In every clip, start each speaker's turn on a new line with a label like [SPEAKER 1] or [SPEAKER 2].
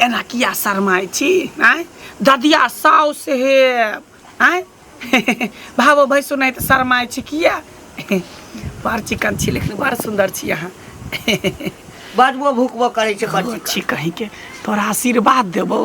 [SPEAKER 1] एना किया शरमाइ छी आँय ददिया साउस हे आँय भावो भैंसो नहि तऽ शरमाइ छी किया बड़ चिकन छी लेकिन बड़ सुन्दर छी अहाँ
[SPEAKER 2] बजबो भुकबो करै छै बड़
[SPEAKER 1] छी कहींके तोरा आशीर्वाद देबौ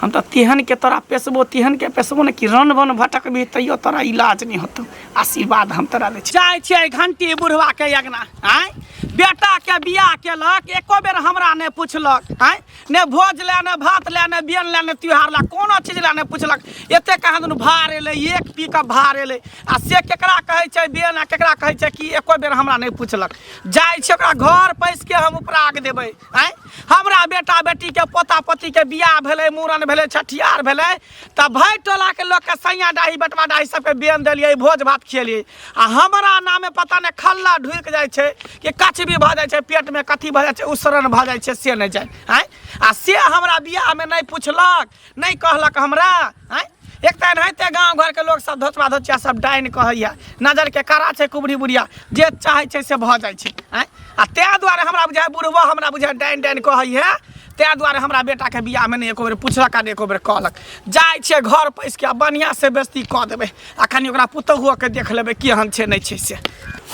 [SPEAKER 1] हम तऽ तेहन के तोरा पेशबो तेहन के पेशबो ने कि रन बन भटकबही तैयो तोरा इलाज नहि होतौ आशीर्वाद हम तोरा दै छी जाइ छियै घंटी बुढ़वा के अगना आँय बेटाके बियाह केलक एको बेर हमरा नहि पुछलक आँय ने भोज लए ने भात लए ने बियन लए ने त्योहार लए कोनो चीज लए नहि पुछलक एते कहाँ दुनू भार एलै एक पिकअप भार एलै आ से केकरा कहै छै बियन आ केकरा कहै छै कि एको बेर हमरा नहि पुछलक जाइ छै ओकरा घर पैसके हम उपराग देबै आँय हमरा बेटा बेटीके पोता पोतीके बियाह भेलै मूड़न भेलै छठियार भेलै तऽ भरि टोलाके लोकके सैया डाही बेटवा डाही सबके बेन देलियै भोज भात खियलियै आ हमरा नामे पता नहि खल्ला ढुकि जाइ छै कि कचबी भऽ जाइ छै पेटमे कथी भऽ जाइ छै उसरन भऽ जाइ छै से नहि जानि आँय आ से हमरा बियाहमे नहि पुछलक नहि कहलक हमरा आँय एक तऽ एनाहिते गाँव घरके लोक सब धोचबा धोचिया सब डाइन कहैया नजरके कड़ा छै कुबरी बुढ़िया जे चाहै छै से भऽ जाइ छै आँय आ ताहि दुआरे हमरा बुझाइ बुढ़बो हमरा बुझाइ डाइन डाइन कहैया ताहि दुआरे हमरा बेटाके बियाहमे नहि एको बेर पुछलक आ नहि एको बेर कहलक जाइ छियै घर पैसके आ बढ़िआँसँ बेइज्जती कऽ देबै आ कनि ओकरा पुतहुओके देख लेबै केहन छै नहि छै से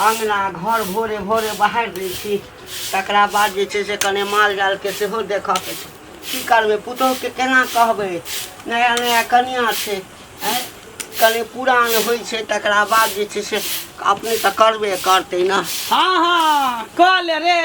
[SPEAKER 2] अङ्गना घर भोरे भोरे बहारि दै छी तकरा बाद जे छै से कने माल जालके सेहो देखऽके छै की करबै पुतहुके केना कहबै नया नया कनिआँ छै आँय कने पुरान होइ छै तकरा बाद जे छै से अपने तऽ करबे करतै ने
[SPEAKER 1] हँ हँ कऽ ले रे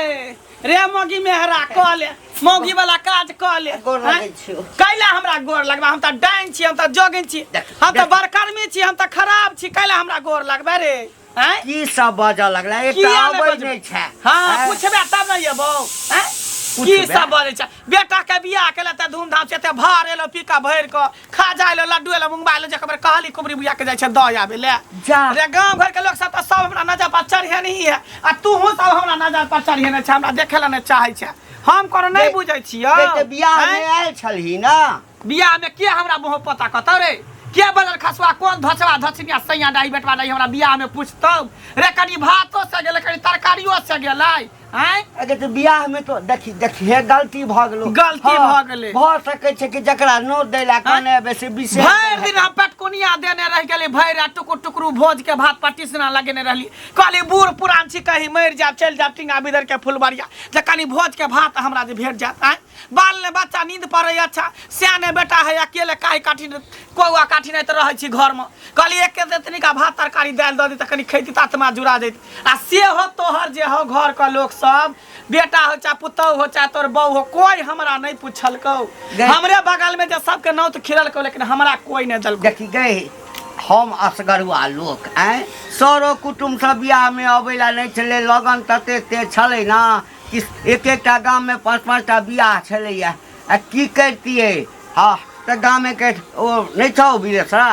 [SPEAKER 1] रे मौगी मेहरा कऽ ले मौगी वाला काज कऽ ले
[SPEAKER 2] गोर लगै छियौ।
[SPEAKER 1] कैला हमरा गोर लगबा हम तऽ डाइन छी हम तऽ जोगिन छी
[SPEAKER 2] देख,
[SPEAKER 1] हम तऽ
[SPEAKER 2] देख।
[SPEAKER 1] बड़कर्मी छी हम तऽ खराब छी कैला हमरा गोर लगबे रे आँय
[SPEAKER 2] की सब बाजऽ लगला एकटा
[SPEAKER 1] किया नहि
[SPEAKER 2] अबै
[SPEAKER 1] बजबै?
[SPEAKER 2] नहि छै
[SPEAKER 1] हाँ
[SPEAKER 2] आँय?
[SPEAKER 1] पूछबे तब ने एबौ आँय? की
[SPEAKER 2] पुछबै?
[SPEAKER 1] सब बजै छै बेटा के बियाह केला तऽ धूमधाम से एते भार एलो पीका भरि कऽ खाजा एलो लड्डू एलो मुंगबा एलो जकर कहली कुबरी बुआ के जाइ छै दऽ आबे ले
[SPEAKER 2] जा।
[SPEAKER 1] रे गाँव घर के लोग सब तऽ सब हमरा नजर पर चढ़े नहीं है आ तूहू सब हमरा नजर पर चढ़े नहीं छै हमरा देखे ला नहीं चाहे छै हम कोनो नहीं बुझै छियौ
[SPEAKER 2] से तऽ बियाह
[SPEAKER 1] आँय?
[SPEAKER 2] मे आयल छलही ना
[SPEAKER 1] बियाह में के हमरा मुँह पता कतौ रे के बदल खसुआ कोन धसवा धसनिया सैया डाही बेटवा डाही हमरा बियाह में पूछतौ रे कनी भातो से गेलै कनी तरकारियो से गेलै आँय
[SPEAKER 2] अगे तऽ बियाह में तो देखी देखी हे गलती भऽ गेलो
[SPEAKER 1] गलती
[SPEAKER 2] हाँ,
[SPEAKER 1] भऽ गेलै।
[SPEAKER 2] भऽ सकै छै कि जकरा नोत दै ला कहने हेबै से विशेष
[SPEAKER 1] भरि दिन हम पेटकुनिया देने रहि गेली भरि रात टुकुर टुकुर भोज के भात पर टिसना लगेने रहली कहली बूढ़ पुरान छी कहीं मरि जायब चलि जायब टिंगा बिदर के फुलबरिया जे कनी भोज के भात हमरा जे भेट जायत आँय बाल ने बच्चा नींद पड़ै अच्छा सियाने बेटा है अकेले काहि काठी कौआ काठी नहि तऽ रहै छी घरमे कहली एक एतनी का भात तरकारी दालि दऽ दी तऽ कनी खैती तऽ आत्मा जुड़ा जैत आ से हो तोहर जे हो घर के लोक सब बेटा हो चाहे पुतहु हो चाहे तोहर बहू हो कोई हमरा नहीं पूछलकौ हमरे बगल में जे सबके नौत खिललकौ लेकिन हमरा कोई नहीं देलकौ
[SPEAKER 2] देखी गई हम असगरुआ लोक आँय सरो कुटुम्ब सब बियाहमे अबै लए नहि छलै लगन तते तेज छलै ने कि एक एकटा गाममे पाँच पाँच टा बियाह छलैए आ की करितियै हँ तऽ गामेके ओ नहि छौ बिदेसरा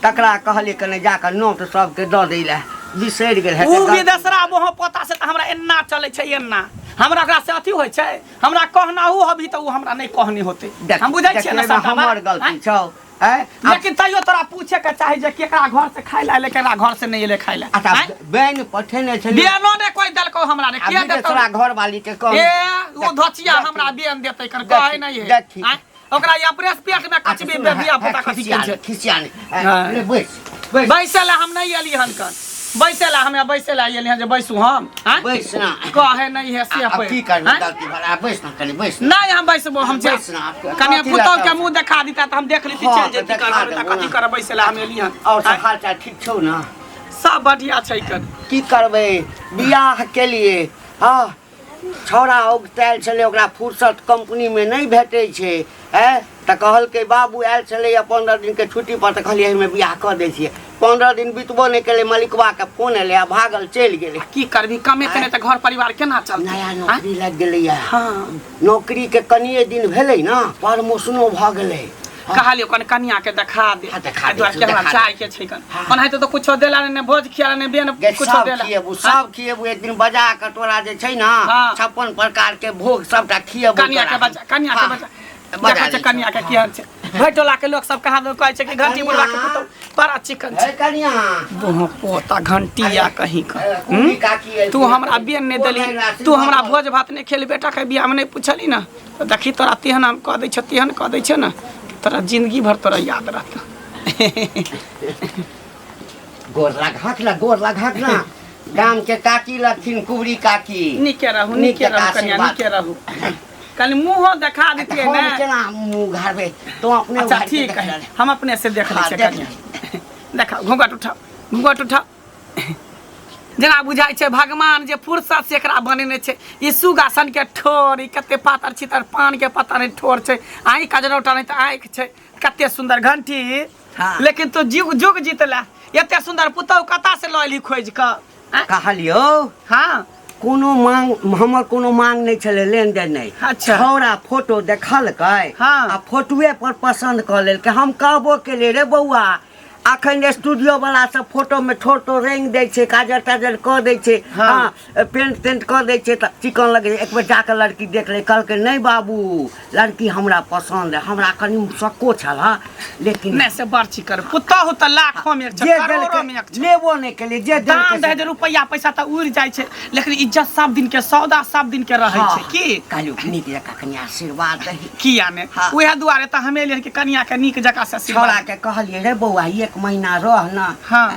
[SPEAKER 2] तकरा कहलियै कने जाकऽ नोट सबके दऽ दै लए बिसरि गेल हेतै
[SPEAKER 1] उ बिदेसरा मोह पोता से तऽ हमरा एना चलै छै एना हमरा ओकरा से अथी होइ छै हमरा कहनाहु हबी तऽ उ हमरा नहि कहनी होतै
[SPEAKER 2] देख-
[SPEAKER 1] हम बुझै छियै ने
[SPEAKER 2] देख,
[SPEAKER 1] सबटा
[SPEAKER 2] हमर
[SPEAKER 1] बात,
[SPEAKER 2] गलती
[SPEAKER 1] आँय?
[SPEAKER 2] छौ आँय? आब-
[SPEAKER 1] लेकिन तैयो तोरा पूछे के चाही जे केकरा घर से खाय ला एलै केकरा घर से नहि एलै खाय ला
[SPEAKER 2] अच्छा
[SPEAKER 1] आँय?
[SPEAKER 2] बैन पठेने छलियै
[SPEAKER 1] बियानो ने कोई देलकौ हमरा रे
[SPEAKER 2] आ
[SPEAKER 1] के देतौ
[SPEAKER 2] बिदेसरा घरवाली के कह
[SPEAKER 1] ए उ धोचिया हमरा बियान देतै कर कहै नहि है
[SPEAKER 2] देखी।
[SPEAKER 1] आँय? ओकरा ई अपने से पेट में कचबी बेबिया पुता कथी के छै
[SPEAKER 2] खिसिया नहि
[SPEAKER 1] हाँ।
[SPEAKER 2] ले बैस बैस
[SPEAKER 1] बैसे ला हम नहीं एली हन कन बैसे ला हमे बैसे ला एली हन जे बैसू हम आँय?
[SPEAKER 2] बैस ना
[SPEAKER 1] कहे नहीं है से
[SPEAKER 2] अब
[SPEAKER 1] पे
[SPEAKER 2] की करबी
[SPEAKER 1] आँय?
[SPEAKER 2] गलती भला बैस ना कनी बैस ना
[SPEAKER 1] नहीं हम बैसबो हम जा
[SPEAKER 2] बैस ना, आपके-
[SPEAKER 1] कने
[SPEAKER 2] कथी
[SPEAKER 1] पुतौ
[SPEAKER 2] लए
[SPEAKER 1] के मुंह देखा दीता त हम देख लीती
[SPEAKER 2] हाँ,
[SPEAKER 1] चल जेती
[SPEAKER 2] तऽ
[SPEAKER 1] कर
[SPEAKER 2] देखा
[SPEAKER 1] त
[SPEAKER 2] देबो
[SPEAKER 1] कथी
[SPEAKER 2] ना।
[SPEAKER 1] कर बैसे ला हम एली हन
[SPEAKER 2] और सब
[SPEAKER 1] आँय?
[SPEAKER 2] हाल चाल ठीक छौ ना
[SPEAKER 1] सब बढ़िया छै कन
[SPEAKER 2] की करबै बियाह के लिए हाँ छौड़ा औगतायल छलै ओकरा फुर्सत कम्पनीमे नहि भेटै छै आँय तऽ कहलकै बाबू आयल छलैए 15 दिनके छुट्टीपर तऽ कहलियै एहिमे बियाह कऽ दै छियै 15 दिन बितबो नहि केलै मलिकबाके फोन एलै आ भागल चलि गेलै
[SPEAKER 1] की करबी कमेते नहि तऽ घर परिवार केना चलतै
[SPEAKER 2] नया
[SPEAKER 1] आँय?
[SPEAKER 2] नौकरी लागि गेलैए
[SPEAKER 1] हाँ
[SPEAKER 2] नौकरीके कनिए दिन भेलै ने प्रमोशनो भऽ गेलै
[SPEAKER 1] कहलियो कन कनिया के देखा दे
[SPEAKER 2] हाँ, देखा
[SPEAKER 1] एहि दुआरे
[SPEAKER 2] दे,
[SPEAKER 1] के हमरा
[SPEAKER 2] देखा दे।
[SPEAKER 1] चाय के छै कन
[SPEAKER 2] हाँ।
[SPEAKER 1] ओनाहिते तऽ कुछो देला नहि भोज खियाला नहि बेन
[SPEAKER 2] गे,
[SPEAKER 1] कुछो
[SPEAKER 2] सब
[SPEAKER 1] देला
[SPEAKER 2] खिएबू सब खिएबू एक दिन बजा कऽ तोरा जे छै ने
[SPEAKER 1] हाँ।
[SPEAKER 2] 56 प्रकार के भोग सबटा खिएबू
[SPEAKER 1] कनिया के
[SPEAKER 2] तोरा।
[SPEAKER 1] बच्चा कनिया के
[SPEAKER 2] हाँ,
[SPEAKER 1] बच्चा
[SPEAKER 2] बजा
[SPEAKER 1] देखै छै
[SPEAKER 2] लै
[SPEAKER 1] कनिया के
[SPEAKER 2] छियौ।
[SPEAKER 1] केहन छै भरि टोला के लोक सब कहाँ दन कहै छै कि घंटी बुढ़वा के पुतहु बड़ा चिकन छै।
[SPEAKER 2] हे कनिया।
[SPEAKER 1] बोह पोता घंटी या कहीं का।
[SPEAKER 2] ए, कुली काकी एलखिन।
[SPEAKER 1] तू हमरा बेन नहि देली, तू हमरा भोज भात नहि खेली, बेटा के बियाह में नहि पुछली ना, तऽ देखी तोरा तेहन हम कऽ दै छौ, तेहन कऽ दै छौ ने कि तोरा जिंदगी भर तोरा याद रहतौ।
[SPEAKER 2] गोर लगाक ना, गोर लगाक ना। गाम के काकी लगथिन, कुबरी काकी।
[SPEAKER 1] नीके रहू,
[SPEAKER 2] नीक
[SPEAKER 1] नीके रहू
[SPEAKER 2] जकाँ
[SPEAKER 1] कनिया,
[SPEAKER 2] आशीर्वाद।
[SPEAKER 1] नीके रहू। कनि मुँहो देखा देतियै
[SPEAKER 2] हम
[SPEAKER 1] ने।
[SPEAKER 2] केना मुँह उघारबै, तो अपने
[SPEAKER 1] अच्छा
[SPEAKER 2] उघार के
[SPEAKER 1] ठीक
[SPEAKER 2] देख
[SPEAKER 1] है,
[SPEAKER 2] ले।
[SPEAKER 1] हम अपने से देख लै
[SPEAKER 2] हाँ,
[SPEAKER 1] छियै।
[SPEAKER 2] देख।
[SPEAKER 1] कनिया देखा, घूंघट उठाओ, घूंघट उठाओ। जेना बुझाइ छै भगवान जे फुर्सत से एकरा बनेने छै। ई सुगासन के ठोर, ई कते पातर छितर पान के पता नहि ठोर छै, आँखि कजरौटा नहि तऽ आँखि छै, कते सुन्दर घंटी।
[SPEAKER 2] हाँ।
[SPEAKER 1] लेकिन तू जुग जुग जीतला, एते सुन्दर पुतहु कतऽ से लऽ एलही खोजि कऽ? आँय?
[SPEAKER 2] कहलियौ।
[SPEAKER 1] हाँ।
[SPEAKER 2] कोनो मांग, हमर कोनो मांग नहि छलै, लेन देन नहि।
[SPEAKER 1] अच्छा।
[SPEAKER 2] छौड़ा फोटो देखलकै।
[SPEAKER 1] हाँ।
[SPEAKER 2] आ फोटोए पर पसन्द कऽ लेलकै। हम कहबो केलियै, रे बौआ, अखन स्टूडियो वाला सब फोटो में ठोर तोर रंग दै छै, काजर ताजर कऽ दै छै।
[SPEAKER 1] हाँ।
[SPEAKER 2] हाँ, पेंट तेंट कऽ दै छै तऽ चिकन लगै छै। एक बेर जाकऽ लड़की देख ले। कहलकै, नहि बाबू, लड़की हमरा पसन्द है। हमरा कनि शक्को छल हँ, लेकिन
[SPEAKER 1] नहि से बड़ चिकन पुतहु तऽ लाखों में एक छै,
[SPEAKER 2] जे
[SPEAKER 1] करोड़ों में
[SPEAKER 2] देलकै
[SPEAKER 1] एक छै।
[SPEAKER 2] लेबो नहि केलियै, जे
[SPEAKER 1] दाम
[SPEAKER 2] देलकै
[SPEAKER 1] दहेज रुपैआ पैसा तऽ उड़ि जाइ छै, लेकिन इज्जत सब दिन के, सौदा सब दिन के रहै छै। की
[SPEAKER 2] कहलियौ, नीक जकाँ कनि आशीर्वाद दही।
[SPEAKER 1] किया ने।
[SPEAKER 2] हाँ।
[SPEAKER 1] उएह दुआरे तऽ हमे एलियै कि कनिया के नीक जकाँ से आशीर्वाद।
[SPEAKER 2] छौड़ा के कहलियै, रे बौआ, एक महीना रह न।
[SPEAKER 1] हाँ।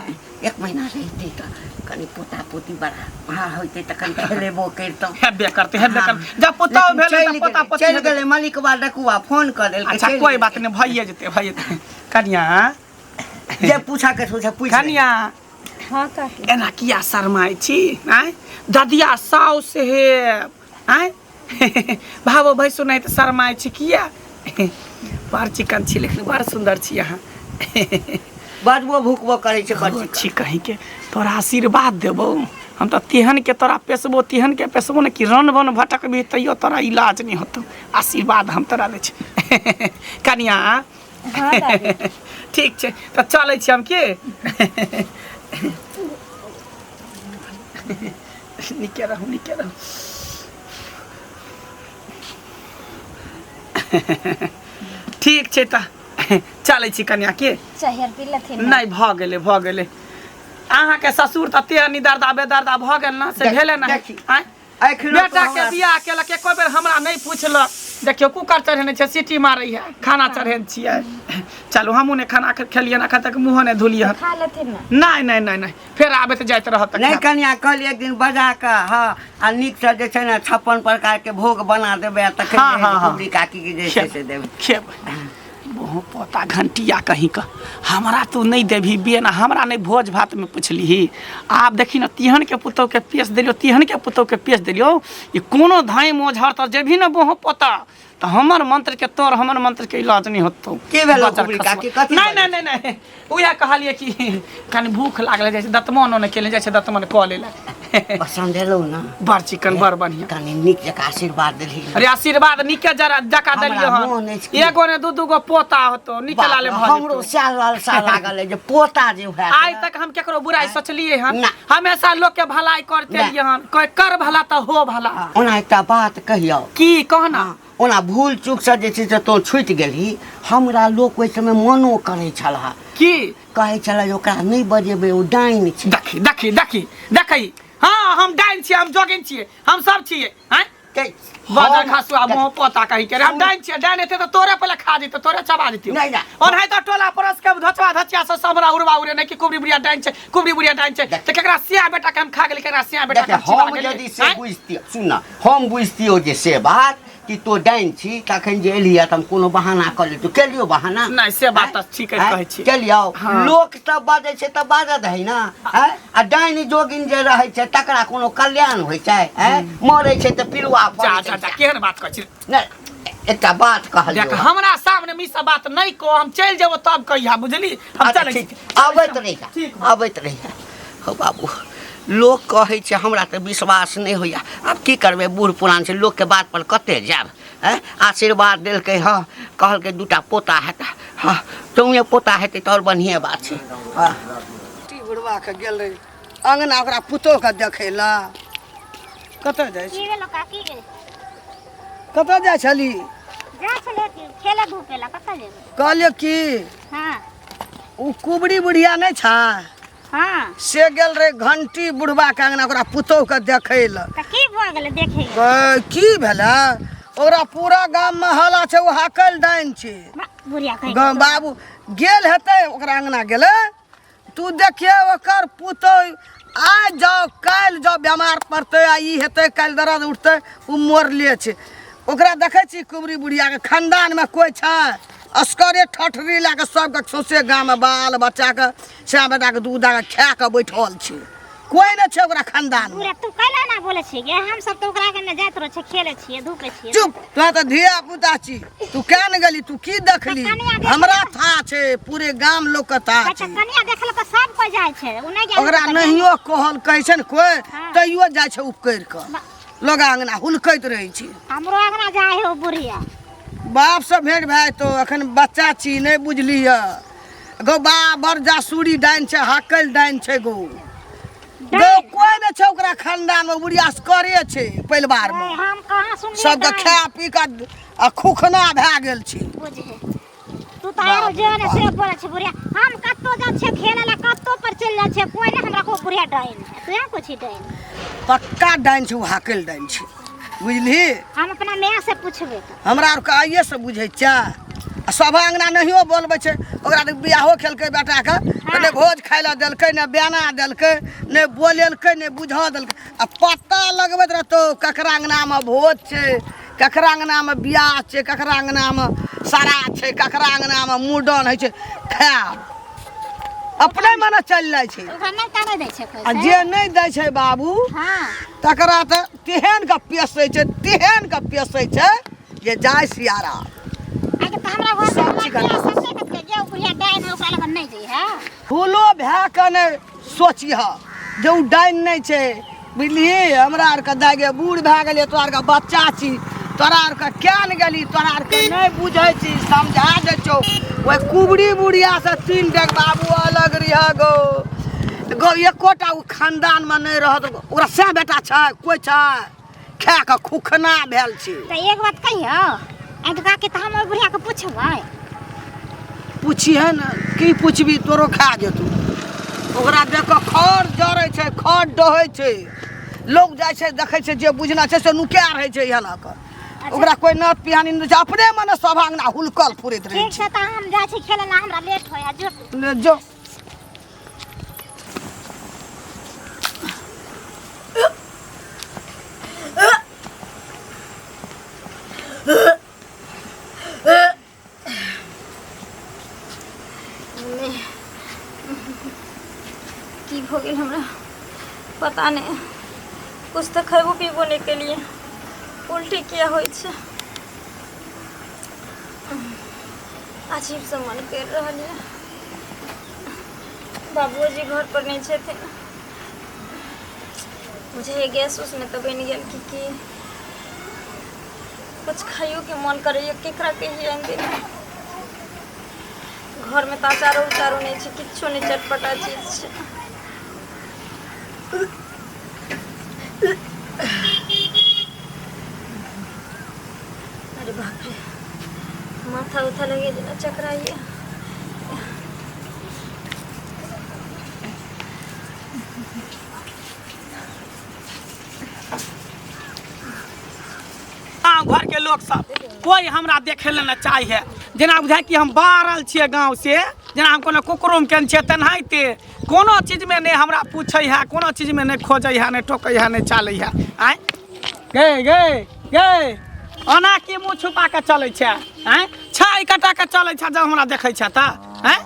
[SPEAKER 2] एक महीना रहितै तऽ कनि पोता पोती बड़ा हाँ होइतै तऽ कनि खेलेबो करितहुँ।
[SPEAKER 1] हेबे करतै, हेबे
[SPEAKER 2] हाँ।
[SPEAKER 1] करतै। जब पुतहु
[SPEAKER 2] लेकिन
[SPEAKER 1] भेलै तऽ
[SPEAKER 2] चलि
[SPEAKER 1] पोता
[SPEAKER 2] गेलै,
[SPEAKER 1] पोती
[SPEAKER 2] चलि
[SPEAKER 1] हेबे।
[SPEAKER 2] गेलै मलिकवा डकुआ फोन कऽ देलकै।
[SPEAKER 1] अच्छा
[SPEAKER 2] चलि
[SPEAKER 1] कोइ
[SPEAKER 2] गेलै।
[SPEAKER 1] बात नहि, भइए जेतै, भइए जेतै। कनिया।
[SPEAKER 2] जे पूछा के सोचा पूछ ले।
[SPEAKER 1] कनिया।
[SPEAKER 3] हाँ काकी।
[SPEAKER 1] एना किया शरमाइ छी? आँय ददिया साउस हे, आँय भावो भैंसु नहि तऽ शरमाइ छी किया? बड़ चिकन छी, लेकिन बड़ सुन्दर छी अहाँ।
[SPEAKER 2] बजबो भुकबो करै छै बड़ चिकन।
[SPEAKER 1] छी कहीं के तोरा आशीर्वाद देबौ हम तऽ तेहन के तोरा पेसबो, तेहन के पेसबो ने कि रन बन भटकबही तैयो तोरा इलाज नहि होतौ। आशीर्वाद हम तोरा दै छी कनिया।
[SPEAKER 3] हाँ दादी।
[SPEAKER 1] ठीक छै तऽ चलै छी हम। की नीके रहू, नीके रहू। ठीक छै तऽ चलै छी कनिया। के
[SPEAKER 3] चाय आर पी लेथिन?
[SPEAKER 1] नहि, भऽ गेलै, भऽ गेलै। अहाँके ससुर तऽ तेहन दर्दा बेदर्दा भऽ गेल ने से
[SPEAKER 2] देख-
[SPEAKER 1] भेलै ने।
[SPEAKER 2] देखी।
[SPEAKER 1] आँय?
[SPEAKER 2] एखनो
[SPEAKER 1] बेटा
[SPEAKER 2] तो
[SPEAKER 1] के
[SPEAKER 2] हमरा-
[SPEAKER 1] बियाह केलक, एको बेर हमरा नहि पुछलक। देखियौ, कुकर चढ़ेने छै, सीटी मारै है, खाना चढ़ेने छियै। चलू, हमहूँ नहि खाना खेलियै एखन तक, मुँहो नहि धुलियै हन।
[SPEAKER 3] खा लेथिन ने।
[SPEAKER 1] नहि नहि नहि नहि, फेर आबैत जाइत रहत तऽ
[SPEAKER 2] नहि
[SPEAKER 1] खायब।
[SPEAKER 2] कनिया, कहलियै एक दिन बजा कऽ, हँ, आ नीकसँ जे छै ने 56 प्रकारके भोग बना देबै आ तखन
[SPEAKER 1] हाँ,
[SPEAKER 2] जे
[SPEAKER 1] हाँ, हाँ।
[SPEAKER 2] कुबरी काकीके जे छै से देबै।
[SPEAKER 1] खेबै। बहु पोता घंटिया कहीं का, हमरा तू नहीं देबही बेन, हमरा नहीं भोज भात में पुछलीही। आब देखी ना, तिहन के पुतोह के पेश देलियो, तिहन के पुतोह के पेश देलियो, ई कोनो धाई मोझर तऽ जेबही ना बहु पोता तऽ हमर मंत्र के तोर हमर मंत्र के इलाज नहीं होतौ।
[SPEAKER 2] की भेलौ
[SPEAKER 1] बजर
[SPEAKER 2] कुबरी
[SPEAKER 1] खसबा।
[SPEAKER 2] काकी, कथी
[SPEAKER 1] नहीं
[SPEAKER 2] बजै?
[SPEAKER 1] नहीं नहीं नहीं, उएह कहलियै कि कनि भूख लागल जाइ छै, दतमनो नहि केले जाइ छै, दतमन कऽ ले।
[SPEAKER 2] पसन्द एलौ ना?
[SPEAKER 1] बड़ चिकन, बड़ बढ़िया।
[SPEAKER 2] कनि नीक जकाँ आशीर्वाद देलही।
[SPEAKER 1] अरे आशीर्वाद नीके जरा जका
[SPEAKER 2] हमरा
[SPEAKER 1] देलियै हन।
[SPEAKER 2] मोन अछि की।
[SPEAKER 1] एगो ने दू दू गो पोता होतो, नीके
[SPEAKER 2] बाप
[SPEAKER 1] लाले
[SPEAKER 2] रे,
[SPEAKER 1] भऽ
[SPEAKER 2] हमरो
[SPEAKER 1] जेतौ।
[SPEAKER 2] सएह लालसा लागल है जे पोता जे हुए।
[SPEAKER 1] आइ तक हम केकरो बुराई सोचलियै हन?
[SPEAKER 2] ना।
[SPEAKER 1] हमेशा लोक के भलाई करते
[SPEAKER 2] ना।
[SPEAKER 1] एलियै हन। कोई कर भला तऽ हो भला।
[SPEAKER 2] ओना एकटा बात कहियौ?
[SPEAKER 1] की कहना?
[SPEAKER 2] ओना भूल चूकसँ जे छै से तोँ छुटि गेलही। हमरा लोक ओहि समय मनो करै छल,
[SPEAKER 1] की
[SPEAKER 2] कहै छलै जे ओकरा नहि बजेबै, ओ डाइन छै।
[SPEAKER 1] देखी देखी देखी देखी, हाँ हम डाइन छियै, हम जोगिन छियै, हम सब छियै। आँय बजर खसुआ मुँह पोता कहीं के रे, हम डाइन छियै? डाइन हेतै तऽ तोरे पहिले खा जेतौ, तोरे चबा जेतौ।
[SPEAKER 2] नहि, नहि।
[SPEAKER 1] ओनाहि तऽ टोला पड़ोस के धचवा धचिया सब हमरा उड़वा उड़े नहि कि कुबरी बुढ़िया डाइन छै, कुबरी बुढ़िया डाइन छै। तऽ केकरा सिया बेटा के हम खा गेली, केकरा सिया बेटा के
[SPEAKER 2] देख,
[SPEAKER 1] हम चिबा
[SPEAKER 2] हम
[SPEAKER 1] गेलियै?
[SPEAKER 2] यदि से
[SPEAKER 1] आँय?
[SPEAKER 2] बुझतियै, सुन न, हम बुझतियौ जे से बात कि तो डाइन छी, तखन जे एलियै तऽ हम कोनो बहाना कऽ लेतौ। केलियौ बहाना?
[SPEAKER 1] नहि, से बात तऽ ठीके
[SPEAKER 2] आँय?
[SPEAKER 1] कहै छी।
[SPEAKER 2] केलियौ?
[SPEAKER 1] हाँ।
[SPEAKER 2] लोक सब बाजै छै तऽ बाजऽ दही ने। आँय? आ डाइन जोगिन जे रहै छै तकरा कोनो कल्याण होइ छै? आँय? मरै छै तऽ पिलुआ
[SPEAKER 1] जा
[SPEAKER 2] फड़ै
[SPEAKER 1] जा
[SPEAKER 2] छै।
[SPEAKER 1] जा, केहन बात कहै छी?
[SPEAKER 2] नहि, एकटा बात कहलियौ।
[SPEAKER 1] देख, हमरा सामने मे ई सब बात नहि कह, हम चलि जेबो तब कहिया, बुझली? हम
[SPEAKER 2] अच्छा,
[SPEAKER 1] चलै
[SPEAKER 2] ठीक
[SPEAKER 1] छी।
[SPEAKER 2] आबैत रहिया।
[SPEAKER 1] ठीक।
[SPEAKER 2] आबैत रहिया। हौ बाबू, लोक कहै छै, हमरा तऽ विश्वास नहि होइए। आब की करबै, बूढ़ पुरान छै, लोकके बात पर कते जायब? आँय, आशीर्वाद देलकै, हँ, कहलकै दूटा पोता हेतै। हँ, चौए पोता हेतै तऽ आओर बढ़िएँ बात छै। हँ।
[SPEAKER 4] टी बुढ़वाके गेल रही अङ्गना ओकरा पुतोहके देखै लए। कतऽ जाइ
[SPEAKER 3] की
[SPEAKER 4] छी?
[SPEAKER 3] भेलो काकी गे?
[SPEAKER 4] कतऽ जाइ छली?
[SPEAKER 3] जाइ छलै कि खेले धूपे ला कतऽ जेबै
[SPEAKER 4] कहलियो की
[SPEAKER 3] हाँ
[SPEAKER 4] ओ कुबरी बुढ़िया नहि छै
[SPEAKER 3] हाँ
[SPEAKER 4] से गेल रहे घंटी बुढ़बा के अंगना ओकरा पुतोह के देखै लए
[SPEAKER 3] तऽ की भऽ गेलै देखै
[SPEAKER 4] गै, की भेलै ओकरा पूरा गाम मे हल्ला छै ओ हाकल डाइन छै
[SPEAKER 3] बुढ़िया कहि
[SPEAKER 4] गौ बाबू गेल हेतै ओकरा अंगना गेलै तू देखिए ओकर पुतोह आइ जाओ काल्हि जाओ बेमार पड़तै आ ई हेतै काल्हि दर्द उठतै ओ मरले छै ओकरा देखै छी कुबरी बुढ़ियाके खानदानमे कोइ छै असगरे ठठरी लए कऽ सबके सौंसे गाममे बाल बच्चाके सए बेटाके दूध दए कऽ खाए कऽ बैठल छै कोइ नहि छै ओकरा खानदानमे
[SPEAKER 3] पूरा तू कैला ना बोले छी गे हम सब तो ओकरा के ने जाइत रहे छियै खेले छियै धूपे छियै
[SPEAKER 4] चुप तोरा तऽ धिया पुता छी तू क्या ने गेली तू की देखली
[SPEAKER 3] कनिया देखली।
[SPEAKER 4] हमरा था छै पूरे गाम लोग के था
[SPEAKER 3] अच्छा
[SPEAKER 4] छै
[SPEAKER 3] कनिया देखल तऽ सब कोइ जाइ छै उ नहि गेल
[SPEAKER 4] ओकरा नहियो कहल कहै छै ने कोइ
[SPEAKER 3] हाँ।
[SPEAKER 4] तैयो जाइ छै उपकरि कऽ लोग अंगना हुलकैत रहै छै
[SPEAKER 3] हमरो अंगना जाइ है ओ बुढ़िया
[SPEAKER 4] बाप से भेंट भए जेतौ अखन बच्चा छी नहि बुझली गो बा बड़ जासूरी डाइन छै हाकल डाइन छै गो गो कोइ नहि छै ओकरा खानदान मे बुढ़िया करे छै परिवार मे
[SPEAKER 3] हम कहाँ सुनलियै
[SPEAKER 4] सबके
[SPEAKER 3] डाइन?
[SPEAKER 4] खा पी कऽ आ खुखना भए गेल छै
[SPEAKER 3] बुझे तू तऽ आरो जे ने से बोलै छै बुढ़िया हम कतौ जाइ छियै खेलै लए कतौ पर चलि जाइ छियै कोइ नहि हमरा को बुढ़िया डाइन है तू यहाँ कुछ डाइन
[SPEAKER 4] पक्का डाइन छै ओ हाकल डाइन छै बुझलिही
[SPEAKER 3] हम अपना माय से पूछबै तऽ
[SPEAKER 4] हमरा आरके आइएसँ बुझै छै आ सभ अङ्गना नहियो बोलबै छै ओकरा तऽ बियाहो खेलकै बेटाके तऽ नहि भोज खाइ लए देलकै नहि बेना देलकै नहि बोलेलकै नहि बुझऽ देलकै आ पता लगबैत रहतौ ककरा अङ्गनामे भोज छै ककरा अङ्गनामे बियाह छै ककरा अङ्गनामे श्राद्ध छै ककरा अङ्गनामे मुड़न होइ छै खायब अपने मने चलि जाइ छै
[SPEAKER 3] ओकरा नहि ताने दै छै कोइ
[SPEAKER 4] आ
[SPEAKER 3] से?
[SPEAKER 4] जे नहि दै छै बाबू
[SPEAKER 3] हाँ
[SPEAKER 4] तकरा तऽ तेहन के पेसै छै तेहन के पेसै छै जे जाय सियारा
[SPEAKER 3] आगे तऽ हमरा घर
[SPEAKER 4] सब चीज
[SPEAKER 3] सब देखत के जे बुढ़िया डाइन है ओकरा लगन नहि जइहे
[SPEAKER 4] फूलो भए कऽ नहि सोचिह जे ओ डाइन नहि छै बुझलिही हमरा आरके दाइ गे बूढ़ भए गेलियै तोरा आरके बच्चा छी तोरा आरके किया ने गेली तोरा आरके नहि बुझै छी समझा दै छौ ओहि कुबरी बुढ़ियासँ तीन डेग बाबू अलग रह गो गो एकोटा ओ खानदानमे नहि रहत ओकरा सएह बेटा छै कोइ छै खा कऽ खुखना भेल छी
[SPEAKER 3] तऽ एक बात कहियौ आइ तऽ काकी तऽ हम ओहि बुढ़ियाके पुछबै
[SPEAKER 4] पुछिहे ने की पुछबी तोरो खा जेतौ ओकरा देख कऽ खर जरै छै खर डहै छै लोग जाइ छै देखै छै जे बुझना छै से नुका रहै छै एना कऽ ओकरा कोइ नत पिहानी नहि छै अपने मने सभ अङ्गना हुलकल फुरैत रहै
[SPEAKER 3] ठीक छै तऽ हम जाइ छी खेलै लए हमरा लेट होइए जो
[SPEAKER 4] छै ले जो
[SPEAKER 5] की भऽ गेल हमरा पता नहि कुछ तऽ खयबो पीबो नहि केलियै उल्टी किया होइ छै अजीब सा मन करि रहल यऽ बाबूजी घर पर नहि छथिन बुझाइए गैस उस नहि तऽ बनि गेल कि की कुछ खाइयोके मन करैए केकरा कहियै आनि दै घरमे तऽ अचारो उचारो नहि छै किछो नहि चटपटा चीज छै अरे बाप रे माथा उथा लगे जेना चकराइए
[SPEAKER 1] गाँव घरके लोक सब कोइ हमरा देखै लए नहि चाहे जेना बुझाइ कि हम बारल छियै गाँव से जेना हम कोनो कुकुरुम केने छियै तेनाहिते कोनो चीजमे नहि हमरा पूछै है कोनो चीजमे नहि खोजै है नहि टोकै है नहि चालै है आँय गे गे गे ओना की मुँह छुपा कऽ चलै छै आँय छाइ कटा कऽ चलै छै जब हमरा देखै छै तऽ आँय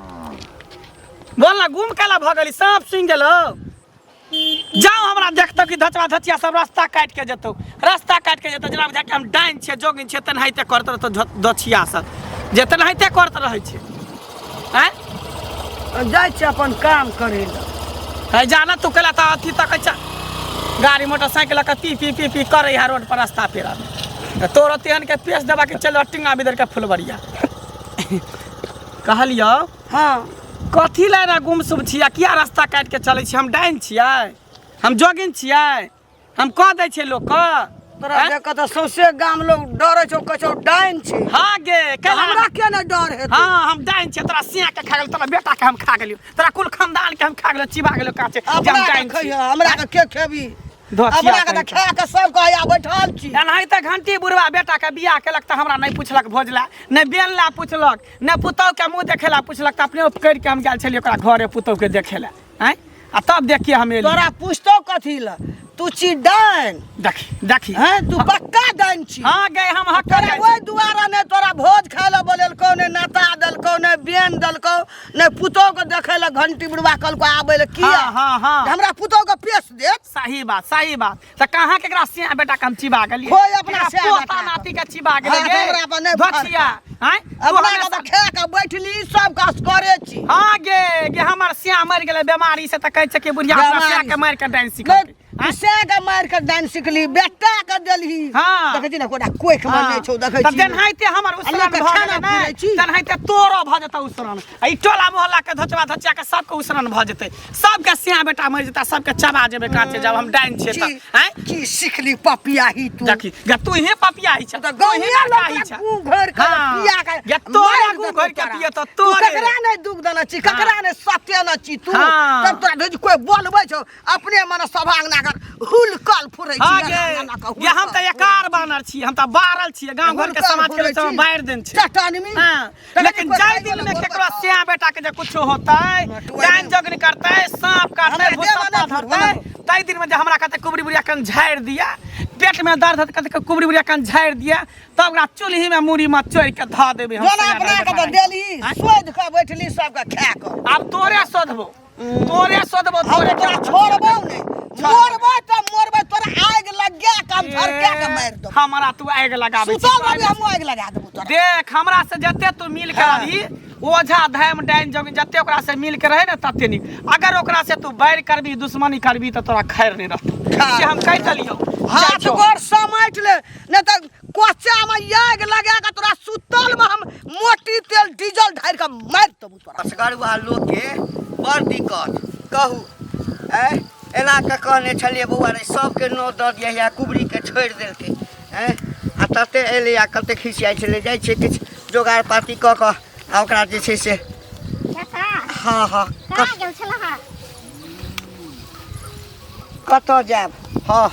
[SPEAKER 1] बोल ना गुम केला भऽ गेली साँप सुनि गेलौ जाओ हमरा देखतौ कि धचवा धचिया सब रास्ता काटि के जेतौ रास्ता काटि के जेतौ जेना बुझा कि हम डाइन छियै जोगिन छियै तेनाहिते करत रहतौ धचिया सब जे तेनाहिते करत रहै छै आँय
[SPEAKER 4] जाइ छै अपन काम करै लए
[SPEAKER 1] है जाना तू केला तऽ अथी तकै छ गाड़ी मोटरसाइकिल लऽ कऽ पी पी पी पी करै है रोड पर रास्ता पेरा मे तोरो तेहन के पेश देबा के चल टिंगा बिदर के फुलबरिया कहलियौ
[SPEAKER 4] हँ
[SPEAKER 1] कथी लए एना गुमसुम छियै किया रास्ता काटि के चलै छियै हम डाइन छियै हम जोगिन छियै हम कह दै छियै लोकके
[SPEAKER 4] तोरा
[SPEAKER 1] आँय?
[SPEAKER 4] देख कऽ तऽ सौंसे गाम लोग डरै छौ, कहै छौ डाइन छै।
[SPEAKER 1] हाँ गे,
[SPEAKER 4] तऽ
[SPEAKER 1] कैला
[SPEAKER 4] हमरा किया नहि डर हेतै?
[SPEAKER 1] हाँ, हम डाइन छियै, तोरा सिया के खा गेल, तोरा बेटा के हम खा गेलियो, तोरा कुल खानदान के हम खा गेलियो, चिबा गेलियो काचे जे हम
[SPEAKER 4] अपना के
[SPEAKER 1] डाइन छी।
[SPEAKER 4] खैहऽ, हमरा के के खेबी?
[SPEAKER 1] धोतिया
[SPEAKER 4] अपना के तऽ
[SPEAKER 1] कहीं
[SPEAKER 4] खा के सब कहैया बैठल छी।
[SPEAKER 1] एनाहिते घंटी बुढ़वा बेटा के बियाह केलक तऽ हमरा नहि पुछलक भोज ला, नहि बेन ला पुछलक, नहि पुतहु के मुँह देखै ला पुछलक, तऽ अपने करि के हम गेल छलियै ओकरा घरे पुतहु के देखै ला। आँय, आ तब देखिए हम एलियै।
[SPEAKER 4] तोरा पूछतो कथी ला, तू छी डाइन।
[SPEAKER 1] देखी देखी।
[SPEAKER 4] हैं, तू पक्का डाइन छी।
[SPEAKER 1] हाँ गे, हम हक
[SPEAKER 4] तोरा
[SPEAKER 1] जाइ छी।
[SPEAKER 4] ओहि दुआरे नहि तोरा भोज खाय लए बोलेलकौ, नहि नाता देलकौ, नहि बेन देलकौ, नहि पुतोह के देखै लए घंटी बुढ़वा कहलकौ आबै लए। किया?
[SPEAKER 1] हाँ, हाँ, हाँ।
[SPEAKER 4] हमरा पुतोह के पेश देत।
[SPEAKER 1] सही बात, सही बात। तऽ कहाँ केकरा सिया बेटा के हम चिबा गेलियै?
[SPEAKER 4] खोइ अपना
[SPEAKER 1] केकरा
[SPEAKER 4] सिया
[SPEAKER 1] पोता
[SPEAKER 4] बेटा के।
[SPEAKER 1] नाती के चिबा गेलियै
[SPEAKER 4] हाँ,
[SPEAKER 1] गे?
[SPEAKER 4] हमरा पर नहि
[SPEAKER 1] धोखिया, आँय? तू
[SPEAKER 4] अपना
[SPEAKER 1] हमेशा
[SPEAKER 4] के तऽ खा के बैठली, सब काज करे छी।
[SPEAKER 1] हाँ गे, गे हमर सिया मरि गेलै बेमारी से, तऽ कहै छै कि बुढ़िया अपना
[SPEAKER 4] बेमारी
[SPEAKER 1] सिया के
[SPEAKER 4] से।
[SPEAKER 1] मारि के डाइन सिखलकै।
[SPEAKER 4] नहि, तू सिया के मारि के डाइन सिखली, बेटा के देलही।
[SPEAKER 1] हाँ।
[SPEAKER 4] देखै छी ने कोटा कोख में नहि छौ, देखै
[SPEAKER 1] तऽ
[SPEAKER 4] छी।
[SPEAKER 1] तेनाहिते हमर उसरन
[SPEAKER 4] लोकके
[SPEAKER 1] भऽ
[SPEAKER 4] खाना
[SPEAKER 1] गेलै ने,
[SPEAKER 4] पुरै छी।
[SPEAKER 1] तेनाहिते तोरो भऽ जेतौ उसरन। आ ई टोला मोहल्ला के धोचबा धोचिया के सबके उसरन भऽ जेतै, सबके सिया बेटा मरि जेतै, सबके चबा जेबै काचे जब हम डाइन छियै तऽ। आँय?
[SPEAKER 4] की सिखली पपियाही तू?
[SPEAKER 1] देखी गे, तू ही पपियाही छ,
[SPEAKER 4] तऽ
[SPEAKER 1] तू ही
[SPEAKER 4] गाँवे
[SPEAKER 1] नरकाही
[SPEAKER 4] लोक
[SPEAKER 1] छ।
[SPEAKER 4] गू घोरि के
[SPEAKER 1] हाँ।
[SPEAKER 4] पिया के
[SPEAKER 1] गे, तोरे
[SPEAKER 4] मारि
[SPEAKER 1] गू
[SPEAKER 4] देतौ
[SPEAKER 1] घोरि के
[SPEAKER 4] तोरा।
[SPEAKER 1] पिए तऽ
[SPEAKER 4] तू
[SPEAKER 1] तोरे।
[SPEAKER 4] ककरा नहि दुख देने छी, ककरा नहि सत्य ने छी तू?
[SPEAKER 1] हाँ।
[SPEAKER 4] तब तोरा भेज कोई बोलबै छौ, अपने मन सभा अंगना कर हुलकल फुरै छी।
[SPEAKER 1] हाँ
[SPEAKER 4] अंगना
[SPEAKER 1] गे,
[SPEAKER 4] अंगना के
[SPEAKER 1] गे हम तऽ
[SPEAKER 4] हुलकल
[SPEAKER 1] एकार बानर छी, हम तऽ बारल छी, गाँव घर के
[SPEAKER 4] हुलकल
[SPEAKER 1] समाज के
[SPEAKER 4] फुरै
[SPEAKER 1] लोक सब
[SPEAKER 4] छी।
[SPEAKER 1] बारि देन छै।
[SPEAKER 4] चट्टानमी।
[SPEAKER 1] हाँ,
[SPEAKER 4] तखन
[SPEAKER 1] लेकिन
[SPEAKER 4] कोइ
[SPEAKER 1] जाहि
[SPEAKER 4] खाइ
[SPEAKER 1] दिन में
[SPEAKER 4] वाला
[SPEAKER 1] केकरो
[SPEAKER 4] गोरबा।
[SPEAKER 1] सिया बेटा के जे कुछो होतै,
[SPEAKER 4] नटुआ
[SPEAKER 1] डाइन
[SPEAKER 4] नहि।
[SPEAKER 1] जोगनी करतै, सांप काटतै,
[SPEAKER 4] हमरा
[SPEAKER 1] भूत
[SPEAKER 4] देबऽ नहि
[SPEAKER 1] धरतै,
[SPEAKER 4] फुरबऽ।
[SPEAKER 1] ताहि दिन में जे हमरा कहतै कुबरी बुढ़िया कन झाड़ि दिया, पेट में दर्द हेतै कहतै कुबरी बुढ़िया कन झाड़ि दिया, तब ओकरा चूल्ही में मूड़ी में चोरि के धऽ देबै हम।
[SPEAKER 4] जोना
[SPEAKER 1] सिया
[SPEAKER 4] अपना के
[SPEAKER 1] बेटा
[SPEAKER 4] तऽ
[SPEAKER 1] के।
[SPEAKER 4] देली,
[SPEAKER 1] आँय?
[SPEAKER 4] सोधि कऽ बैठली सबके खा कऽ।
[SPEAKER 1] आब तोरे सोधबो, तोरे सोधबो,
[SPEAKER 4] हम
[SPEAKER 1] तोरे
[SPEAKER 4] तोरा छोड़बौ नहि, मरबै तऽ मरबै, तोरा आगि लगा कऽ हम झरका के मारि देबौ।
[SPEAKER 1] हमरा तू आगि लगाबै छी।
[SPEAKER 4] सुतल रहबी, हमहूँ आगि लगा देबौ तोरा।
[SPEAKER 1] देख, हमरा से जते तू मिल के
[SPEAKER 4] हाँ।
[SPEAKER 1] रही, ओझा धाम डाइन जोगिन जते ओकरा से मिल के रहे ने तते नीक। अगर ओकरा से तू बैर करबी, दुश्मनी करबी, तऽ तोरा खैर नहि रहतौ,
[SPEAKER 4] खैर
[SPEAKER 1] से हम कहि देलियौ।
[SPEAKER 4] हाथ
[SPEAKER 1] जाइ छौ।
[SPEAKER 4] गोर समेट ले, नहि तऽ कोचा में आगि लगा के तोरा सुतल में हम मोटी तेल डीजल ढारि के मारि देबौ तोरा।
[SPEAKER 2] असगरुआ लोकके बड़ दिक्कत कहू। आँय, एना कऽ कहने छलियै बौआ रे, सबके नोत दऽ दियै, कुबरीके छोड़ि देलकै। आँय, आ तते एलै आ कते खिसियाइ छलै। जाइ छियै किछु जोगाड़ पाती कऽ कऽ आ ओकरा जे छै से।
[SPEAKER 3] काका।
[SPEAKER 2] हँ हँ।
[SPEAKER 3] कहाँ गेल छलह?
[SPEAKER 2] कतऽ जायब? हँ,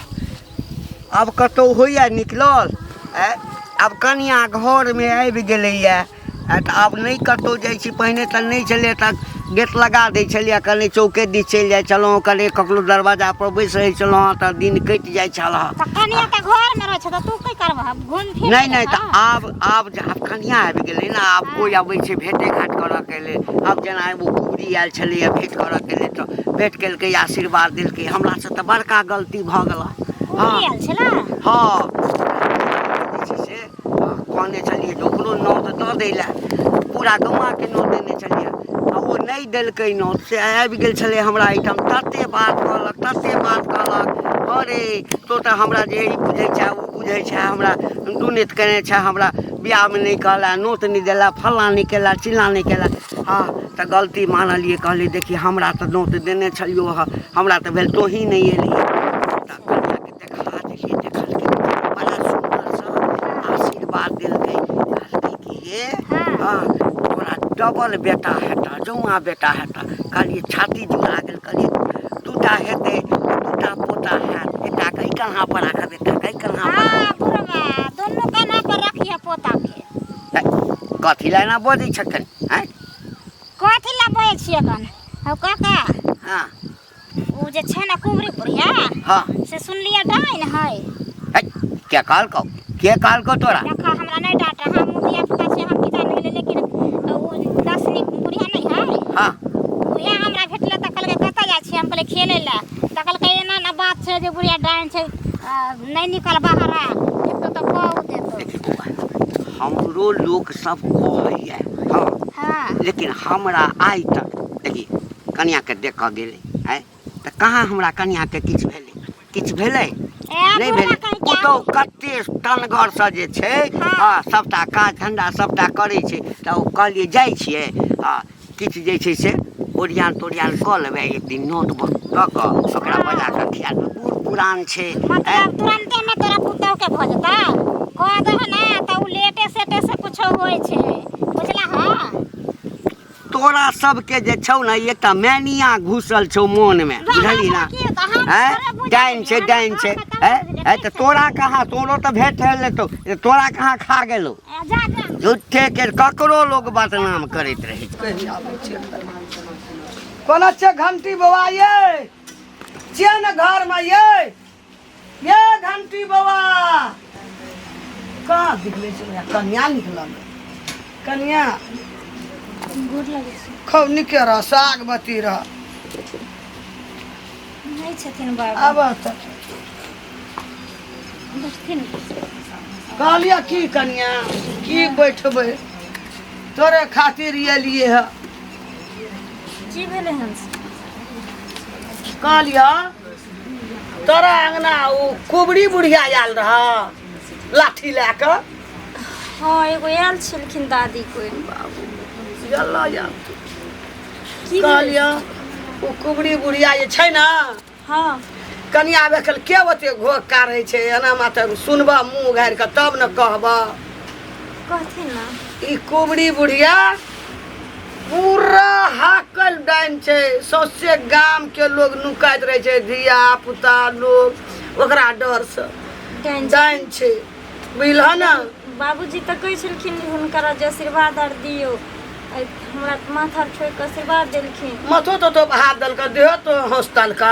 [SPEAKER 2] आब कतहु होइए निकलल? आँय, आब कनिआँ घरमे आबि गेलैए तऽ आब नहि कतहु जाइ छी। पहिने तऽ नहि छलै तऽ गेट लगा दै छलियै, कनि चौके दिस चलि जाइ छलहुँ, कनि ककरो दरवाजापर बैस रहै छलहुँ हँ तऽ दिन कटि जाइ छल हँ।
[SPEAKER 3] तऽ कनिया तऽ घरमे रहै छै तऽ तू की करबह, घुमि फिर?
[SPEAKER 2] नहि नहि, तऽ आब आब जे आब कनिआँ आबि गेलै ने, आब कोइ अबै छै भेँटे घाँट करऽके लेल। आब जेना एगो कुबरी आयल छलैए भेँट करऽके लेल, तऽ भेँट केलकै, आशीर्वाद देलकै। हमरासँ तऽ बड़का गलती भऽ गेल।
[SPEAKER 3] कुबरी आयल छलै?
[SPEAKER 2] हँ, जे छै से कहने छलियै जे ओकरो नोत दऽ दै लए, पूरा गौआँके नोत देने छलियै आ ओ नहि देलकै नोत, से आबि गेल छलै हमरा एहिठाम। तते बात कहलक, तते बात कहलक, अरे तो तऽ हमरा जे ई बुझै छै ओ बुझै छै, हमरा दुनेत केने छै, हमरा बियाहमे नहि कहला, नोत नहि देला, फल्लाँ नहि केला, चिल्लाँ नहि केला। हँ, तऽ गलती मानलियै, कहलियै देखी हमरा तऽ नोत देने छलियौ हँ, हमरा तऽ भेल तोही नहि एलही। तऽ कनिआँके देखा देलियै, देखलकै, बड़ा सुन्दरसँ आशीर्वाद देलकै, कहलकै कि हे हँ, तोरा डबल बेटा हेतऽ, जौआँ बेटा हेतऽ। कहलियै छाती जुड़ा गेल। कहलियै दूटा हेतै तऽ दूटा पोता हैत, एकटा के एहि कन्हा पर राखब, एकटा के एहि कन्हा पर।
[SPEAKER 3] हाँ बुढ़वा, दुनू कन्हा पर रखिए पोता के।
[SPEAKER 2] कथी लए एना बजै छखन? आँय,
[SPEAKER 3] कथी लए बजै छियै कन हौ काका?
[SPEAKER 2] हँ।
[SPEAKER 3] ओ जे छै ने कुबरी बुढ़िया,
[SPEAKER 2] हँ,
[SPEAKER 3] से सुनलियै डाइन है।
[SPEAKER 2] है, के कहलकौ, के कहलकौ तोरा?
[SPEAKER 3] देखा, हमरा नहि डांटे, हम धिया पुता छै, हम की जानि गेलियै, लेकिन ओ दसनी बुढ़िया नहि है?
[SPEAKER 2] हँ।
[SPEAKER 3] उएह हमरा भेटलै तऽ कहलकै कतऽ जाइ छियै? हम कहलियै खेलै लए। तऽ कहलकै एना एना बात छै जे बुढ़िया डाइन छै, नहि निकल बाहर, आ देखतौ तऽ कह देतौ।
[SPEAKER 2] देखी बौआ, हमरो लोक सब कहैया, हँ,
[SPEAKER 3] हँ,
[SPEAKER 2] लेकिन हमरा आइ तक देखी कनियाके देख कऽ गेलै, आँय, तऽ कहाँ हमरा कनियाके किछु भेलै? किछु भेलै
[SPEAKER 3] ए
[SPEAKER 2] नहि
[SPEAKER 3] बुढ़वा
[SPEAKER 2] भेलै।
[SPEAKER 3] कहीं
[SPEAKER 2] पुतहु कते टनगरसँ जे छै, हँ, सभटा काज धन्धा सभटा करै छै। तऽ ओ कहलियै जाइ छियै आ किछु जे छै से ओरियान तोरियान कऽ लेबै, एक दिन नोत दऽ कऽ ओकरा बजा कऽ खिया देबै। बूढ़ पुरान छै।
[SPEAKER 3] मतलब तुरंते में तोरा पुतोह के भऽ जेतौ? कह दह ना तऽ उ लेटे सेटे से कुछो होइ छै, बुझला? हँ।
[SPEAKER 2] तोरा सबके जे छौ ने, एकटा मैनिया घुसल छौ मोनमे, बुझली ना? हैं, डाइन छै, डाइन छै। हैं हैं, तऽ तोरा कहाँ? तोरो तऽ भेट लेतौ, तोरा कहाँ खा गेलौ? झूठे के ककरो लोग बदनाम करैत रहै छै।
[SPEAKER 4] कोना छै घंटी बौआ ये? छियै ने घरमे ये? ये घंटी बौआ कहाँ निकलै छै? कनिया निकलल। कनिया,
[SPEAKER 5] गोर लगै छै।
[SPEAKER 4] खूब नीके रह, सागवती रह।
[SPEAKER 5] नहि छथिन बाबा।
[SPEAKER 4] आब तऽ
[SPEAKER 5] बैठथिन।
[SPEAKER 4] कहलियै की कनिया, की बैठबै? तोरे खातिर एलियै हे।
[SPEAKER 5] की भेलै हन?
[SPEAKER 4] कहलियै, तोरा अङ्गना ओ कुबरी बुढ़िया आयल रह लाठी लए कऽ?
[SPEAKER 5] हँ, एगो आयल छलखिन दादी कोइ।
[SPEAKER 4] यल्ला या।
[SPEAKER 5] की भेलै?
[SPEAKER 4] कहलियै, ओ कुबरी बुढ़िया जे छै ने, कनिया देखल के ओते घोघ काढ़ै छै एना मात्र? सुनबह मुँह उघारि कऽ तब ने कहबह।
[SPEAKER 5] कहथिन ने।
[SPEAKER 4] ई कुबरी बुढ़िया पूरा हाकल डाइन छै। सौंसे गाम के लोग नुकाइत रहै छै, धिया पुता लोग ओकरा डरसँ।
[SPEAKER 5] डाइन?
[SPEAKER 4] डाइन छै, बुझलह ने?
[SPEAKER 5] बाबूजी तऽ कहै छलखिन जे हुनकर जे आशीर्वाद आर दियौ। आइ हमरा माथा ठोकि कऽ आशीर्वाद देलखिन।
[SPEAKER 4] माथो तो हाथ देलक, देहो तो हँसतलक?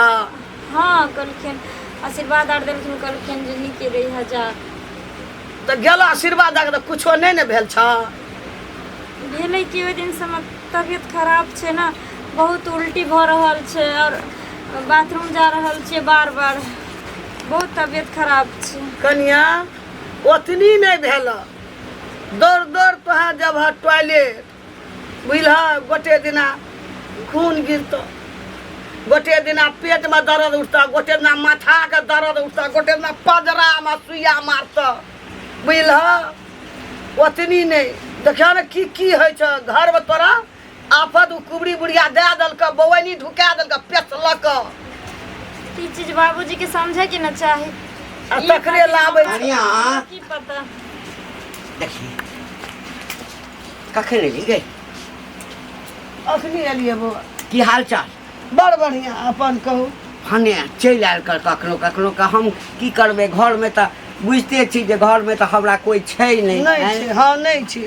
[SPEAKER 5] हँ, कहलखिन, आशीर्वाद आर देलखिन, कहलखिन जे नीके रही जा।
[SPEAKER 4] तऽ गेल आशीर्वाद दऽ कऽ, तऽ कुछो नहि ने भेल छ?
[SPEAKER 5] भेलै कि ओहि दिनसँ हमर तबियत खराब छै ने, बहुत उल्टी भऽ रहल छै आओर बाथरूम जा रहल छियै बार बार, बहुत तबियत खराब छै।
[SPEAKER 4] कनिया, ओतनी नहि भेल, दौड़ दौड़ तोहाँ जब टॉयलेट, बुझलह? गोटे दिना खून गिरतौ, गोटे दिना पेटमे दर्द उठतौ, गोटे दिना माथाके दर्द उठतौ, गोटे दिना पजरामे सुइया मारतौ, बुझलह? ओतनी नहि, देखियौ ने की की होइ छै घरमे। तोरा आफत ओ कुबरी बुढ़िया दए देलक, बौआनी ढुका देलक, पेसलक।
[SPEAKER 5] ई चीज बाबूजी के समझे के न चाही।
[SPEAKER 4] आ तकरे लाबै छै।
[SPEAKER 2] कनिया।
[SPEAKER 5] की पता।
[SPEAKER 2] देखी, कखन एली गे?
[SPEAKER 4] अखनी एलियै बौआ।
[SPEAKER 2] की हाल चाल?
[SPEAKER 4] बड़ बढ़िआँ, अपन कहू।
[SPEAKER 2] भने चलि आयल कर कखनो कखनो कऽ। हम की करबै घरमे? तऽ बुझिते छी जे घरमे तऽ हमरा कोइ छै नहि।
[SPEAKER 4] नहि
[SPEAKER 2] आँय?
[SPEAKER 4] छै, हँ, नहि छै।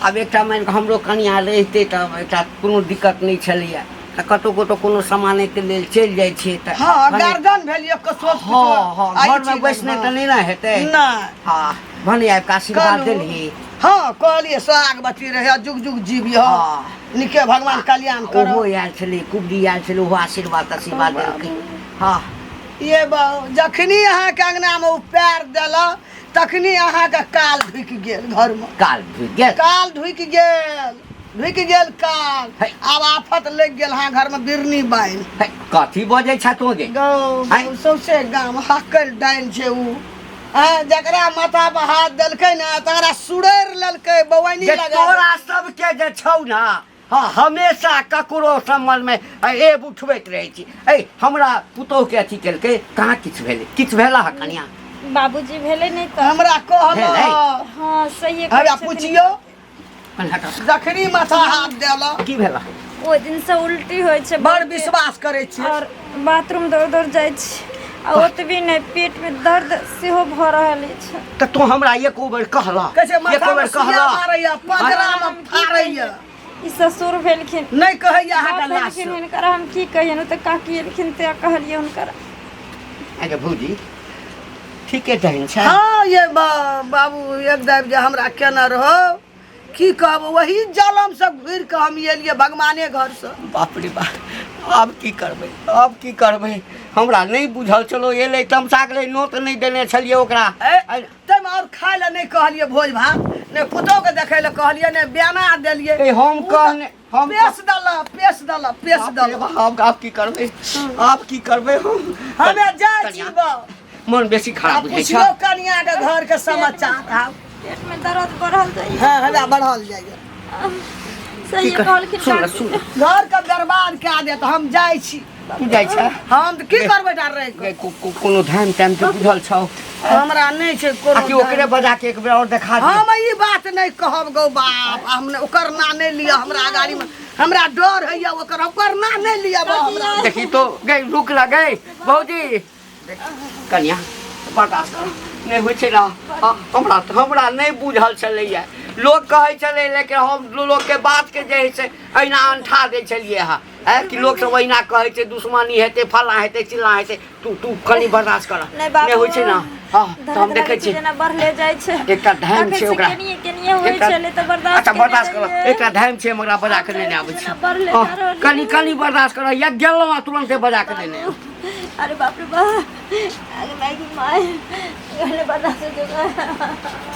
[SPEAKER 2] आब एकटा मानि कऽ हमरो कनिया रहितै तऽ एकटा कोनो दिक्कत नहि छलैया, तऽ कतहु कतहु कोनो सामानेके लेल चलि जाइ छियै तऽ
[SPEAKER 4] हँ,
[SPEAKER 2] भने-
[SPEAKER 4] गार्जियन भेल एक सोच।
[SPEAKER 2] हँ, घरमे बैसने तऽ नहि ने हेतै।
[SPEAKER 4] नहि।
[SPEAKER 2] हँ, भने आबि कऽ आशीर्वाद
[SPEAKER 4] कहलहुँ।
[SPEAKER 2] देलही।
[SPEAKER 4] हँ, कहलियै सोहागवती रहे, जुग जुग जीवी। नीके, भगवान कल्याण
[SPEAKER 2] ओहो
[SPEAKER 4] करो।
[SPEAKER 2] आयल छलै, कुबरी आयल छलै, ओहो आशीर्वाद आशीर्वाद देलकै। हँ।
[SPEAKER 4] ये बाबू, जखनी अहाँके अंगनामे ओ पैर देलक, तखनी अहाँके काल ढुकि गेल घरमे।
[SPEAKER 2] काल ढुकि गेल?
[SPEAKER 4] काल ढुकि गेल, ढुकि गेल काल।
[SPEAKER 2] है।
[SPEAKER 4] आब आफत लागि गेल अहाँ घरमे बिरनी बान्हि।
[SPEAKER 2] है, कथी बजै छ तों गे?
[SPEAKER 4] गौ
[SPEAKER 2] है।
[SPEAKER 4] सौंसे गाम हकल डाइन छै उ। आँय, जकरा माथा पर हाथ देलकै ने, तकरा सुड़ैर लेलकै बौआनी
[SPEAKER 2] जे
[SPEAKER 4] लगा।
[SPEAKER 2] तोरा सबके जे छौ ने, हँ, हमेशा ककरो सम्बन्धमे एब उठबैत रहै छी। ऐ, हमरा पुतोहुके अथी केलकै, कहाँ किछु भेलै? किछु भेला हँ कनिया?
[SPEAKER 5] बाबूजी, भेलै नहि तऽ।
[SPEAKER 4] हमरा कहल।
[SPEAKER 2] भेलै?
[SPEAKER 5] हँ, सहिए
[SPEAKER 4] हमरा
[SPEAKER 5] कहै छथिन।
[SPEAKER 4] पुछियौ।
[SPEAKER 2] कनि हटऽ।
[SPEAKER 4] जखनी माथा हाथ देलक।
[SPEAKER 2] की भेला?
[SPEAKER 5] ओहि दिनसँ उल्टी होइ छै
[SPEAKER 4] बड़
[SPEAKER 5] बहुते।
[SPEAKER 4] विश्वास करै छियै।
[SPEAKER 5] आओर बाथरूम दौड़ दौड़ जाइ छी आ ओतबी नहि, पेटमे दर्द सेहो भऽ रहल अछि।
[SPEAKER 2] तऽ तू हमरा एको बेर कहलह?
[SPEAKER 4] कहै छै
[SPEAKER 2] एको
[SPEAKER 4] माथा
[SPEAKER 2] बेर
[SPEAKER 4] मे सुइया
[SPEAKER 2] कहलह?
[SPEAKER 4] मारैया, पजरामे
[SPEAKER 5] हम की
[SPEAKER 4] फाड़ैया।
[SPEAKER 5] कहियै? ई ससुर भेलखिन,
[SPEAKER 4] नहि कहैया अहाँके
[SPEAKER 5] बाप
[SPEAKER 4] लाश।
[SPEAKER 5] भेलखिन, हुनकर हम की कहियनि? ओ तऽ काकी एलखिन तऽ कहलियै हुनकर।
[SPEAKER 2] अरे भौजी, ठीके दहन छै।
[SPEAKER 4] हँ ये बाबू, एक दाबि जे हमरा केने रहो, की कहब, वही जलम से घुरि कऽ हम एलियै भगवाने घरसँ।
[SPEAKER 2] बाप रे बाप, आब की करबै? आब की करबै? हमरा नहि बुझल छलो। एलै तमसा गेलै, नोत नहि देने छलियै ओकरा।
[SPEAKER 4] ए, ताहिमे आओर खाय लए नहि कहलियै भोज भात, नहि पुतोहके देखै लए कहलियै, नहि बेना देलियै।
[SPEAKER 2] ए, हम
[SPEAKER 4] ओ तऽ
[SPEAKER 2] कहने हम
[SPEAKER 4] पेश देलक, पेश देलक, पेश
[SPEAKER 2] बाप रे
[SPEAKER 4] देलक।
[SPEAKER 2] बाप, आब की करबै? आब की करबै हम?
[SPEAKER 4] हमे जाइ छी बा।
[SPEAKER 2] मन बेसी
[SPEAKER 4] आ
[SPEAKER 2] खराब बुझै
[SPEAKER 4] पुछियौ
[SPEAKER 2] छै।
[SPEAKER 4] कनियाके घरके समाचार आब।
[SPEAKER 5] पेटमे दर्द बढ़ल जाइए।
[SPEAKER 4] हँ, हमरा बढ़ल जाइए।
[SPEAKER 5] सही
[SPEAKER 2] की कर-
[SPEAKER 5] कहलखिन
[SPEAKER 2] सुन
[SPEAKER 5] काकी।
[SPEAKER 2] सुन
[SPEAKER 4] घर के बर्बाद कए देत। हम जाइ छी।
[SPEAKER 2] तू जाइ छै?
[SPEAKER 4] हम तऽ की करबै डर रहि कऽ?
[SPEAKER 2] गे, कोनो धाम ताम के बुझल छौ?
[SPEAKER 4] हमरा नहि छै कोनो।
[SPEAKER 2] आ कि ओकरे बजा के एक बेर और देखा दियौ?
[SPEAKER 4] हम ई बात नहि कहब गौ बाप, हम नहि- ओकर नाम नहि लिअ हमरा गाड़ीमे, हमरा डर होइए ओकर, ओकर नाम नहि लिअ बा हमरा।
[SPEAKER 2] देखी तो गई, रुक ला गई भौजी। कनिया बर्दाश्त कर, नहि होइ छै ने। हमरा तऽ हमरा नहि बुझल छलैया, लोक कहै छलै, लेकिन हम लोकके बातके जे हइ से अहिना अंठा दै छलियै हँ। आँय, कि लोक सब अहिना कहै छै, दुश्मनी हेतै, फल्लाँ हेतै, चिल्लाँ हेतै। तू तू कनि बर्दाश्त कर।
[SPEAKER 5] नहि बाबू।
[SPEAKER 2] नहि होइ छै ने। हँ, तऽ हम
[SPEAKER 5] धड़क
[SPEAKER 2] देखै
[SPEAKER 5] लागै छै
[SPEAKER 2] छी
[SPEAKER 5] जेना बढ़ले जाइ छै।
[SPEAKER 2] एकटा धाम
[SPEAKER 5] तखन
[SPEAKER 2] छै
[SPEAKER 5] से
[SPEAKER 2] ओकरा
[SPEAKER 5] केनिये केनिये होइ छलै तऽ बर्दाश्त
[SPEAKER 2] अच्छा
[SPEAKER 5] केने
[SPEAKER 2] बर्दाश्त कर।
[SPEAKER 5] रहियै।
[SPEAKER 2] एकटा धाम छै, मगर बजा के नेने आबै छी।
[SPEAKER 5] जेना बढ़ले
[SPEAKER 2] हँ,
[SPEAKER 5] जा रहल
[SPEAKER 2] कनि
[SPEAKER 5] छै।
[SPEAKER 2] कनि बर्दाश्त कर, या गेलहुँ आ तुरन्ते बजा के नेने आउ।
[SPEAKER 5] अरे बाप रे बाप, आगे माय, माय, बर्दाश्त हो।